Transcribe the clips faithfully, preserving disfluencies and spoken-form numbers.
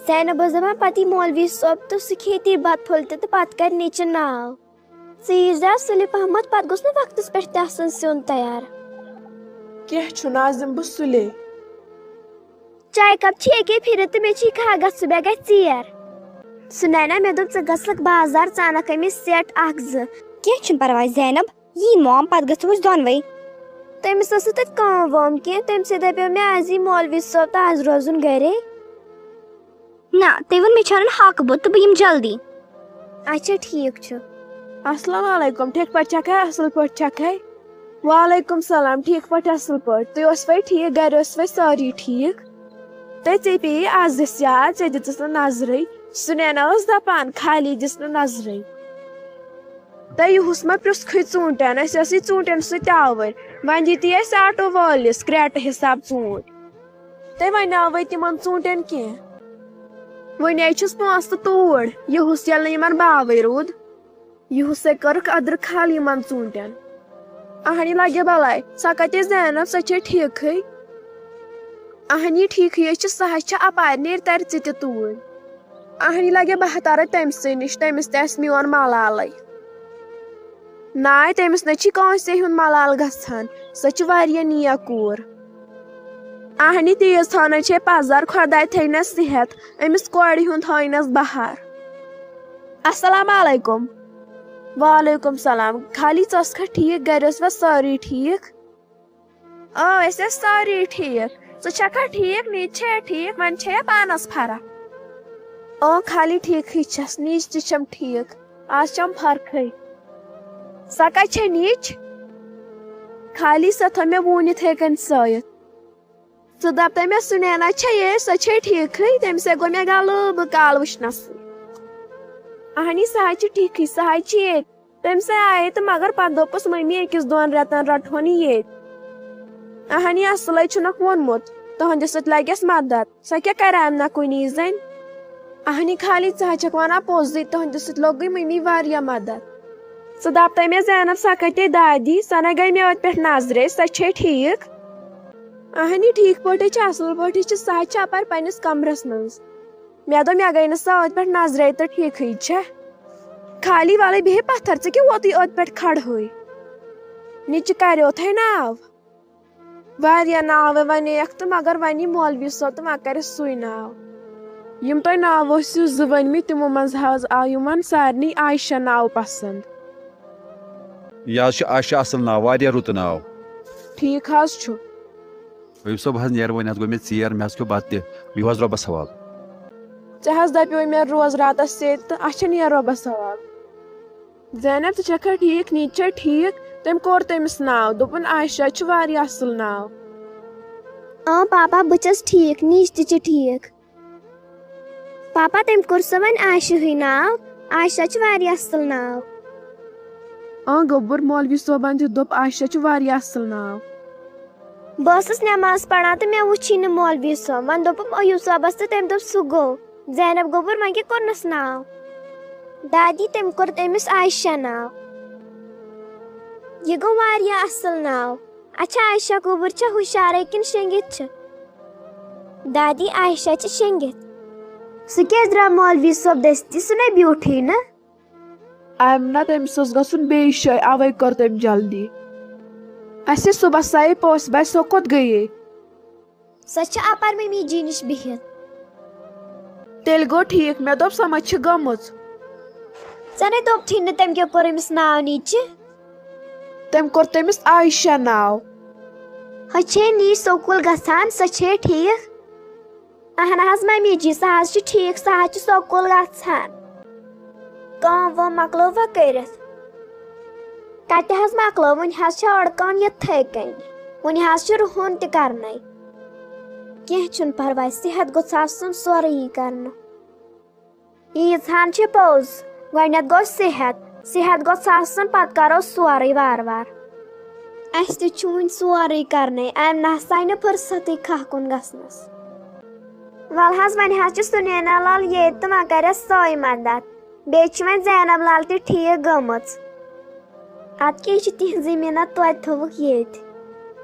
زینب ٲس دَپان، پَتہٕ یی مولوی صٲب تہٕ سُہ کھیٚیہِ تیٖر بَتہٕ پھوٚل تہِ تہٕ پَتہٕ کَرِ نیٚچِن ناو۔ ژٕ ییٖزِ ہا سُلہِ پَہمَتھ، پَتہٕ گوٚژھ نہٕ وقتَس پٮ۪ٹھ تہِ آسُن سیُن تیار۔ کینٛہہ چھُنہٕ، آز یِمہٕ بہٕ سُلے۔ چایہِ کپ چھِ ییٚکے پھِرِ تہٕ مےٚ چھِ یہِ کاغذ، سُہ بیٚیہِ گژھِ ژیر۔ سُنینا، مےٚ دوٚپ، ژٕ گژھکھ بازار، ژٕ اَنکھ أمِس سیٹ اکھ زٕ۔ کینٛہہ چھُنہٕ پرواے زینب، یی مام، پتہٕ گژھو أسۍ دۄنوَے۔ تٔمِس ٲس نہٕ تَتہِ کٲم وٲم کینٛہہ، تٔمۍ سٕے دَپیو مےٚ، آز یی مولوی صٲب تہٕ آز روزُن گرے۔ نہ، تٔمۍ ووٚن، مےٚ چھُ اَنُن ہاکہٕ بوٚد تہٕ بہٕ یِمہٕ جلدی۔ اچھا، ٹھیٖک چھُ۔ السلام علیکم، ٹھیٖک پٲٹھۍ چھکھے؟ اصل پٲٹھۍ چھکھے؟ وعلیکم سلام، ٹھیٖک پٲٹھۍ، اصل پٲٹھۍ۔ تُہۍ ٲسوَے ٹھیٖک؟ گرِ ٲسوَے سٲری ٹھیٖک؟ تہٕ ژےٚ پیٚیہِ از اَسہِ یاد، ژےٚ دِژٕس نہٕ نظرٕے۔ سُنینا ٲس دپان، خالی دِژ نہٕ نظرٕے۔ تہٕ یُہُس ما پرٛژھکھٕے ژوٗنٛٹھٮ۪ن؟ اَسہِ ٲسٕے ژوٗنٛٹھٮ۪ن سۭتۍ آوٕرۍ۔ وۄنۍ دِتی اَسہِ آٹو وٲلِس کرٛیٹہٕ حساب ژوٗنٛٹھۍ۔ تہٕ وۄنۍ آوٕے تِمن ژوٗنٛٹھٮ۪ن کینٛہہ۔ وۄنۍ ہے چھِس پونٛسہٕ تہٕ توٗڑ، یُہُس ییٚلہِ نہٕ یِمن باوٕے روٗد۔ یُہُسے کٔرٕکھ أدرٕ کھل یِمن ژوٗنٛٹھٮ۪ن۔ اہنی لگے بلاے، سۄ کتے زینب، سۄ چھے ٹھیٖکھٕے؟ اہنی ٹھیٖکھٕے ہے چھِ، سۄ حظ چھِ اپارِ، نیرِ ترِ ژٕ تہِ توٗرۍ۔ اہنی لگے بہٕ ہا ترے تٔمۍ سٕے نِش، تٔمِس تہِ آسہِ میون ملالے۔ ناے، تٔمِس نہ چھِ کٲنٛسے ہُنٛد ملال گژھان، سۄ چھِ واریاہ نیک کوٗر۔ اہنی تیز تھاونَے چھے پزر، خۄداے تھٲینَس صحت، أمِس کورِ ہُنٛد تھٲینَس بہار۔ السلام علیکم۔ وعلیکم سلام۔ خالی ژٕ ٲسکھا ٹھیٖک؟ گرِ ٲسوا سٲری ٹھیٖک؟ اۭں، أسۍ ٲسۍ سٲری ٹھیٖک۔ ژٕ چھکھا ٹھیٖک؟ نیٖج چھے ٹھیٖک؟ وۄنۍ چھے پانس فرق؟ اۭں، خالی ٹھیٖکھٕے چھس، نیٖج تہِ چھم ٹھیٖک۔ آز چھم فرقٕے۔ سۄ کتہِ چھے نیٖج؟ خالی سۄ تھٲو مےٚ وُنۍ یِتھے کٔنۍ سٲیِتھ۔ ژٕ دَپ تہٕ مےٚ، سُنینا چھےٚ یے، سۄ چھے ٹھیٖکھٕے؟ تٔمِس ہے گوٚو مےٚ غلبہٕ کال وٕچھنَسٕے۔ اہنی، سۄ حظ چھِ ٹھیٖکھٕے، سۄ حظ چھِ ییٚتہِ۔ تٔمِس ہے آیے تہٕ مگر پَتہٕ دوٚپُس، مٔمی، أکِس دۄن رٮ۪تَن رَٹہون یہِ ییٚتہِ۔ اہنی، اَصٕلَے چھُنَکھ ووٚنمُت، تُہٕنٛدِ سۭتۍ لَگٮ۪س مَدَد۔ سۄ کیٛاہ کَرِ اَمہِ نہ کُنی زٔنۍ؟ اہنی، خالی ژٕ حظ چھَکھ وَنان پوٚزُے، تُہٕنٛدِ سۭتۍ لوٚگُے مٔمی واریاہ مَدَد۔ ژٕ دَپ تہٕ مےٚ، زینب، سۄ کَتہِ دادی؟ سۄ نہ گٔے مےٚ أتھۍ پٮ۪ٹھ نظرے، سۄ چھے ٹھیٖک؟ اہنی، ٹھیٖک پٲٹھۍ چھِ، اَصٕل پٲٹھۍ چھِ، سۄ حظ چھِ اَپٲرۍ پنٛنِس کَمرَس منٛز۔ مےٚ دوٚپ، مےٚ گٔے نہٕ سۄ أتھۍ پٮ۪ٹھ نظرے تہٕ ٹھیٖکھٕے چھےٚ۔ خالی وَلَے بیٚہہِ پَتھَر، ژٕ کیٛاہ ووتُے أتھۍ پٮ۪ٹھ کھڑہٕے؟ نِچہِ کَریوتھَے ناو۔ واریاہ ناوٕ وَنییَکھ تہٕ مگر وۄنۍ یی مولوی صٲب تہٕ وۄنۍ کَرٮ۪س سُے ناو۔ یِم تۄہہِ ناو ٲسِو زٕ ؤنۍمٕتۍ، تِمو منٛز حظ آو یِمَن سارنٕے عایشہ ناو پسنٛد۔ یہِ حظ چھُ عایشہ اَصٕل ناو، واریاہ رُت ناو۔ ٹھیٖک حظ چھُ۔ أیوٗب صٲب حظ، نیرٕ وۄنۍ، اَتھ گوٚو مےٚ ژیر، مےٚ حظ کھیوٚو بَتہٕ تہِ، بِہِو حظ رۄبَس حوالہٕ۔ ژےٚ حظ دَپیوے مےٚ روز راتَس سیٚدِ تہٕ اچھا نیر رۄبَس حوالہٕ۔ زینب، ژٕ چھَکھا ٹھیٖک؟ نیٖج چھا ٹھیٖک؟ تٔمۍ کوٚر تٔمِس ناو، دوٚپُن، عایشہ چھُ واریاہ اَصٕل ناو۔ اۭں پاپا، بہٕ چھَس ٹھیٖک، نیٖج تہِ چھِ ٹھیٖک۔ پاپا، تٔمۍ کوٚر سُہ وۄنۍ عایشہٕے ناو، عایشہ چھُ واریاہ اَصٕل ناو۔ اۭں گوٚبُر، مولوی صٲبَن تہِ دوٚپ عایشہ چھُ واریاہ اَصٕل ناو۔ بہٕ ٲسٕس نٮ۪ماز پَران تہٕ مےٚ وُچھُے نہٕ مولوی صٲب، وۄنۍ دوٚپُم ایوب صٲبَس تہٕ تٔمۍ دوٚپ سُہ گوٚو۔ زینب گوٚبُر، وۄنۍ کیٛاہ کوٚرنَس ناو؟ دادی، تٔمۍ کوٚر تٔمِس عایشہ ناو۔ یہِ گوٚو واریاہ اَصٕل ناو۔ اچھا عایشہ گوٚبُر چھا ہُشارے کِنہٕ شیٚنگِتھ چھِ؟ دادی، عایشہ چھِ شیٚنگِتھ۔ سُہ کیٛازِ درٛاو مولوی صٲب دٔستی؟ سُہ نے بیوٗٹھٕے نہٕ۔ آمنہ، تٔمِس اوس گژھُن بیٚیِس جایہِ، اَوَے کٔر تٔمۍ جلدی۔ اَسہِ صُبحس آیے پوسہٕ بَچہِ، سۄ کوٚت گٔیے؟ سۄ چھِ اَپَر مٔمی جی نِش بِہِتھ۔ تیٚلہِ گوٚو ٹھیٖک، مےٚ دوٚپ سۄ ما چھِ گٔمٕژ۔ ژےٚ نے دوٚپتھٕے نہٕ تٔمۍ کیٛاہ کوٚر أمِس ناو نیٖچہِ؟ تٔمۍ کوٚر تٔمِس عایشہ ناو۔ ہۄ چھے نیٖچ سکوٗل گژھان، سۄ چھے ٹھیٖک؟ اہن حظ ممی جی، سۄ حظ چھِ ٹھیٖک، سۄ حظ چھِ سکوٗل گژھان۔ کٲم وٲم مۄکلٲووا کٔرِتھ؟ کَتہِ حظ مۄکلٲو؟ وٕنہِ حظ چھِ أڑ کٲم یِتھَے کٔنۍ۔ وٕنہِ حظ چھُ رُہُن تہِ کَرنَے۔ کینٛہہ چھُنہٕ پَرواے، صحت گوٚژھ آسُن سورُے یی کَرنہٕ۔ ییٖژ ہَن چھِ پوٚز، گۄڈٕنٮ۪تھ گوٚو صحت، صحت گوٚژھ آسُن، پَتہٕ کَرو سورُے وارٕ وارٕ۔ اَسہِ تہِ چھُ وٕنہِ سورُے کَرنَے، اَمہِ نہ سا نہٕ فُرصتٕے کھَہہ کُن گژھنَس۔ وَلہٕ حظ، وۄنۍ حظ چھِ سُنینا لال ییٚتہِ تہٕ وۄنۍ کَرٮ۪س سۄے مَدَد۔ بیٚیہِ چھِ وۄنۍ زینب لال تہِ ٹھیٖک گٔمٕژ۔ اَدٕ کیٛاہ، یہِ چھِ تِہِنٛزٕے مِنَت، توتہِ تھٲوٕکھ ییٚتہِ۔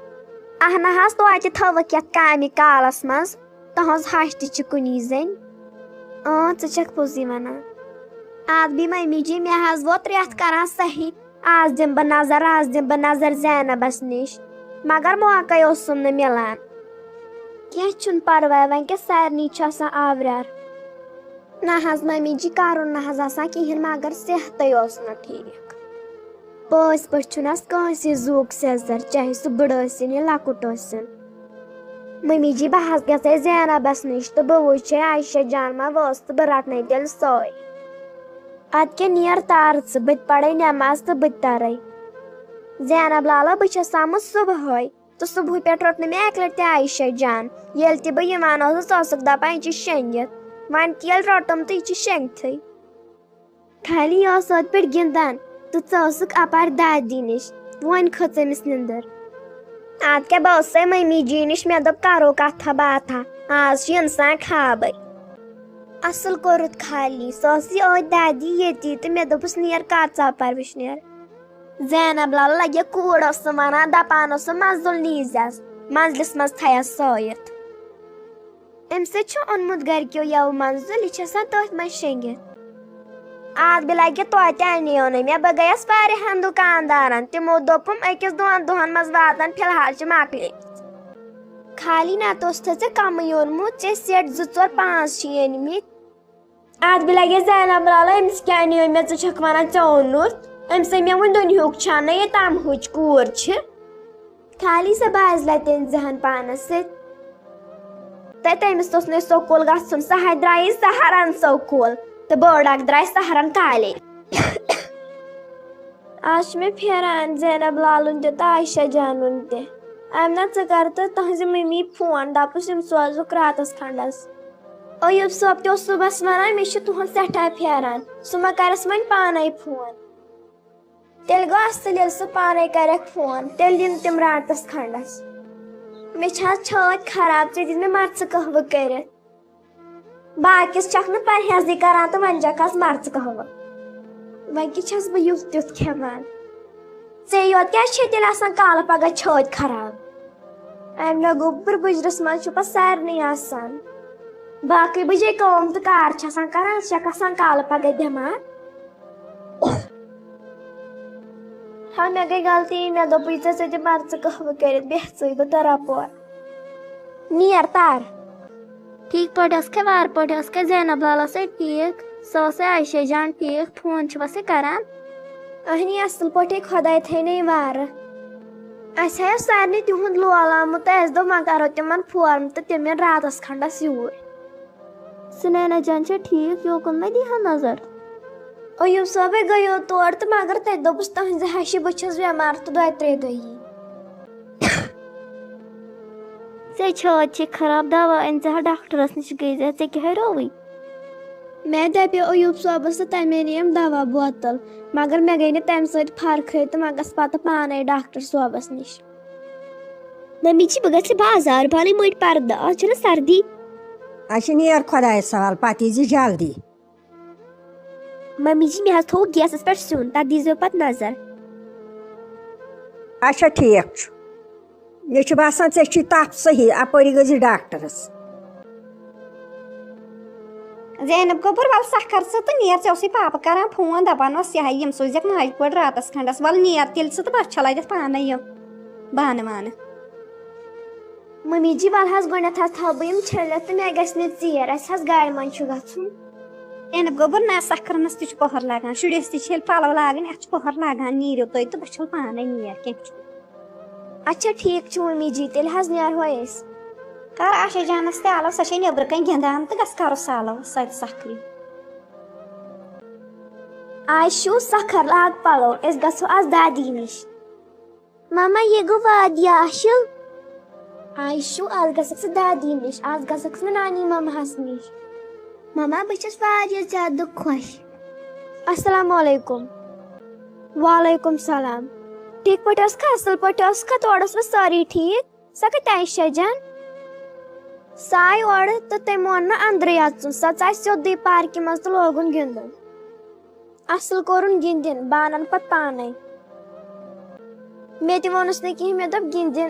اَہنہ حظ، توتہِ تھٲوٕکھ یَتھ کامہِ کالَس منٛز۔ تُہٕنٛز ہَش تہِ چھِ کُنی زٔنۍ۔ اۭں، ژٕ چھکھ پوٚزُے ونان۔ ادٕ بیٚیہِ ممی جی، مےٚ حظ ووت رٮ۪تھ کران صحیح، آز دِمہٕ بہٕ نظر، آز دِمہٕ بہٕ نظر زینبس نِش، مگر موقعے اوسُم نہٕ مِلان۔ کینٛہہ چھُنہٕ پرواے، وۄنۍ کیٛاہ، سارنٕے چھُ آسان آوریر۔ نہ حظ ممی جی، کرُن نہ حظ آسان کِہیٖنۍ، مگر صحتٕے اوس نہٕ ٹھیٖک۔ پٲنٛژھ پٲٹھۍ چھُنہٕ اَسہِ کٲنٛسہِ زُوُک سیٚزر، چاہے سُہ بٕڑٕ ٲسِن یا لۄکُٹ ٲسِن۔ مٔمی جی، بہٕ حظ گژھے زینبس نِش تہٕ بہٕ وٕچھے عایشہ جان ما وٲژ تہٕ بہٕ رٹنے تیٚلہِ سۄے۔ اَدٕ کیٛاہ، نیر تار ژٕ، بہٕ تہِ پرے نٮ۪ماز تہٕ بہٕ تہِ ترے۔ زینب لالا، بہٕ چھَس آمٕژ صبحٲے تہٕ صبحٲے پٮ۪ٹھ روٚٹ نہٕ مےٚ اَکہِ لٹہِ تہِ عایشہ جان۔ ییٚلہِ تہِ بہٕ یِوان ٲسٕس، ژٕ ٲسٕکھ دپان، "یہِ چھِ شۄنٛگِتھ"۔ وۄنۍ تہِ ییٚلہِ روٚٹُم تہٕ یہِ چھِ شۄنٛگتھٕے۔ خالی یہِ ٲس أتھۍ پٮ۪ٹھ گِنٛدان تہٕ ژٕ ٲسٕکھ اَپارِ دادی نِش۔ وۄنۍ کھٔژ أمِس نِندٕر۔ اَدٕ کیٛاہ، بہٕ ٲسسَے مٔمی جی نِش، مےٚ دوٚپ، "کَرو کَتھا باتھا، آز چھُ اِنسان خابٕے۔" اَصٕل کوٚرُتھ خالی، سۄ ٲسٕے أتھۍ دادی ییٚتی تہٕ مےٚ دوٚپُس، "نیر، کر ژٕ اَپارِ وٕشنیر۔" زینب لالہٕ لَگہِ کوٗر ٲسٕم وَنان، دَپان ٲسٕم، "مَنزُل نیٖزٮ۪س، مَنزلِس منٛز تھایَس سٲیِتھ۔" أمۍ سۭتۍ چھُ اوٚنمُت گرِکیو یَوٕ مَنزُل، یہِ چھِ آسان تٔتھۍ منٛز شۄنٛگِتھ۔ آد بِلَگہِ توتہِ اَنیو نہٕ مےٚ، بہٕ گٔیَس واریاہَن دُکاندارَن، تِمو دوٚپُم، "أکِس دۄن دۄہَن منٛز واتَن، فی الحال چھِ مۄکلے۔" خالی نَتہٕ اوس تھٲے ژےٚ کَمٕے اوٚنمُت، ژےٚ سیٹ زٕ ژور پانٛژھ چھِ أنمٕتۍ۔ اَتھ بہٕ لَگے زینب لالہ، أمِس کیٛاہ نیو مےٚ، ژٕ چھَکھ وَنان ژےٚ اوٚنُتھ؟ أمۍ سٕے مےٚ وۄنۍ دُنیہُک چھَنہٕ یہِ تَمہٕچ کوٗر چھِ۔ خالی سۄ بازِ لَتہِ أنۍ زِہَن پانَس سۭتۍ۔ تہٕ تٔمِس اوس نہٕ سکوٗل گژھُن، سۄ ہا درٛایہِ سہرن سکوٗل تہٕ بٔڑ اَکھ درٛاے سہرن کالے۔ آز چھُ مےٚ پھیران زینب لالُن تہِ تہٕ عائشہ جانُن تہِ۔ آمنہ، ژٕ کر تہٕ تُہنزِ مٔمی فون، دپُس یِم سوزُکھ راتس کھنڈس۔ ایوب صٲب تہِ اوس صبحس ونان، مےٚ چھُ تُہُنٛد سٮ۪ٹھاہ پھیران، سُہ ما کرس وۄنۍ پانے فون؟ تیٚلہِ گوٚو اصل، ییٚلہِ سُہ پانے کرٮ۪کھ فون، تیٚلہِ یِن تِم راتس کھنڈس۔ مےٚ چھِ آز چھٲتۍ خراب، ژےٚ دِتۍ مےٚ مرژٕ قہوٕ کٔرِتھ۔ باقیس چھکھ نہٕ پرہیزٕے کران تہٕ وۄنۍ چھکھ آز مرژٕ قہوٕ۔ وۄنۍ کیٛاہ چھس بہٕ یُتھ تیُتھ کھٮ۪وان؟ ژےٚ یوت کیٛازِ چھے تیٚلہِ آسان کالہٕ پگاہ چھٲتۍ خراب؟ امہِ دۄہ گوٚبُر بُجرس منٛز چھُ پتہٕ سارنٕے آسان۔ باقٕے بجے کٲم تہٕ کار چھِ آسان کران، ژٕ چھکھ آسان کالہٕ پگاہ بٮ۪مار۔ ہا، مےٚ گٔے غلطی، مےٚ دوٚپُے ژےٚ، ژےٚ دِ مرژٕ قہوٕ کٔرِتھ، بیٚہہ ژٕے، بہٕ ترٕ اپور۔ نیر تر۔ ٹھیٖک پٲٹھۍ ٲسکھے، وارٕ پٲٹھۍ ٲسکھے زینب لالس سۭتۍ ٹھیٖک؟ سۄ ٲسے عائشہ جان ٹھیٖک؟ فون چھُوا سُہ کران؟ اہنی، اصل پٲٹھۍ، خۄداے تھٲینَے وارٕ۔ اسہِ ہا اوس سارنٕے تِہُنٛد لول آمُت تہٕ اسہِ دوٚپ وۄنۍ کرو تِمن فون تہٕ تِم یِن راتس کھنڈس یوٗرۍ۔ سُنینا جان چھا ٹھیٖک؟ یوکُن ما دی ہا نظر؟ ایوب صٲبے گٔیو تور تہٕ مگر تتہِ دوٚپُس، "تُہنزِ ہشہِ بہٕ چھَس بٮ۪مار تہٕ دۄیہِ ترٛیٚیہِ دۄہ یی۔" ژےٚ چھٲتۍ چھے خراب، دوا أنۍ زِ ہا ڈاکٹرس نِش، گٔے زِ ہا، ژےٚ کیٛاہ ہا رووٕے؟ مےٚ دپیو ایوب صٲبس تہٕ تمے نِیم دوا بوتل، مگر مےٚ گٔے نہٕ تمہِ سۭتۍ فرقٕے تہٕ وۄنۍ گژھٕ پتہٕ پانے ڈاکٹر صٲبس نِش۔ ممی جی، بہٕ گژھٕ بازار، بہٕ انہٕ مٔٹۍ پردٕ، آز چھنہٕ سردی۔ اچھا، نیر خۄدایس حوال، پتہٕ ییٖزِ جلدی۔ ممی جی، مےٚ حظ تھوٚو گیسَس پٮ۪ٹھ سیُن، تَتھ دیٖزیو پَتہٕ نظر۔ اچھا، ٹھیٖک چھُ۔ مےٚ چھُ باسان، ژےٚ چھُے تَپھ صحیح، اَپٲری گٔژھۍ ڈاکٹرَس۔ زینب گوٚبُر، وَلہٕ سَکھ کر ژٕ تہٕ نیر، ژےٚ اوسُے پاپہٕ کران فون، دَپان اوس، یہِ ہا یِم سوٗزٮ۪کھ ماجہِ پٲٹھۍ راتَس کھنٛڈَس، وَلہٕ نیر تیٚلہِ ژٕ تہٕ بَس چھَلٲوِتھ پانَے یِم بانہٕ وانہٕ۔ ممی جی، وَلہٕ حظ، گۄڈٕنٮ۪تھ حظ تھاوٕ بہٕ یِم چھٔلِتھ تہٕ مےٚ گژھِ نہٕ ژیر، اَسہِ حظ گاڑِ منٛز چھُ گژھُن۔ زینب گوٚبُر، نہ، سَکھ کَرنَس تہِ چھُ پۄہَر لَگان، شُرِس تہِ چھِ ییٚلہِ پَلَو لاگٕنۍ، اَتھ چھُ پۄہَر لَگان، نیٖرِو تُہۍ تہٕ بہٕ چھَلہٕ پانَے نیر، کینٛہہ چھُنہٕ۔ اچھا، ٹھیٖک چھُ ممی جی، تیٚلہِ حظ نیرہو أسۍ۔ کَر عائشہ جانَس تہِ آلو، سۄ چھےٚ نیٚبرٕ کَنۍ گِنٛدان تہٕ گژھ کَرُس آلو سۄ تہِ سَکھ۔ عائشو، سَکھ کر، لاگ پَلو، أسۍ گژھو آز دادی نِش۔ ماما، یہِ گوٚو واریاہ اَصٕل۔ عائشو، آز گژھکھ ژٕ دادی نِش، آز گژھکھ ژٕ نانی مامہَس نِش۔ ماما، بہٕ چھَس واریاہ زیادٕ خۄش۔ السلام علیکم۔ وعلیکم السلام۔ ٹھیٖک پٲٹھۍ ٲسکھا؟ اَصٕل پٲٹھۍ ٲسکھا؟ تورٕ ٲسوٕ سٲری ٹھیٖک؟ سۄ کَتہِ آیہِ شےٚ جان؟ سۄ آیہِ اورٕ تہٕ تٔمۍ ووٚن نہٕ اَندرٕے اَژُن۔ سۄ ژاے سیوٚدُے پارکہِ منٛز تہٕ لوگُن گِنٛدُن۔ اَصٕل کوٚرُن گِنٛدِن، بہٕ اَنَن پَتہٕ پانَے۔ مےٚ تہِ ووٚنُس نہٕ کِہیٖنۍ، مےٚ دوٚپ گِنٛدِن۔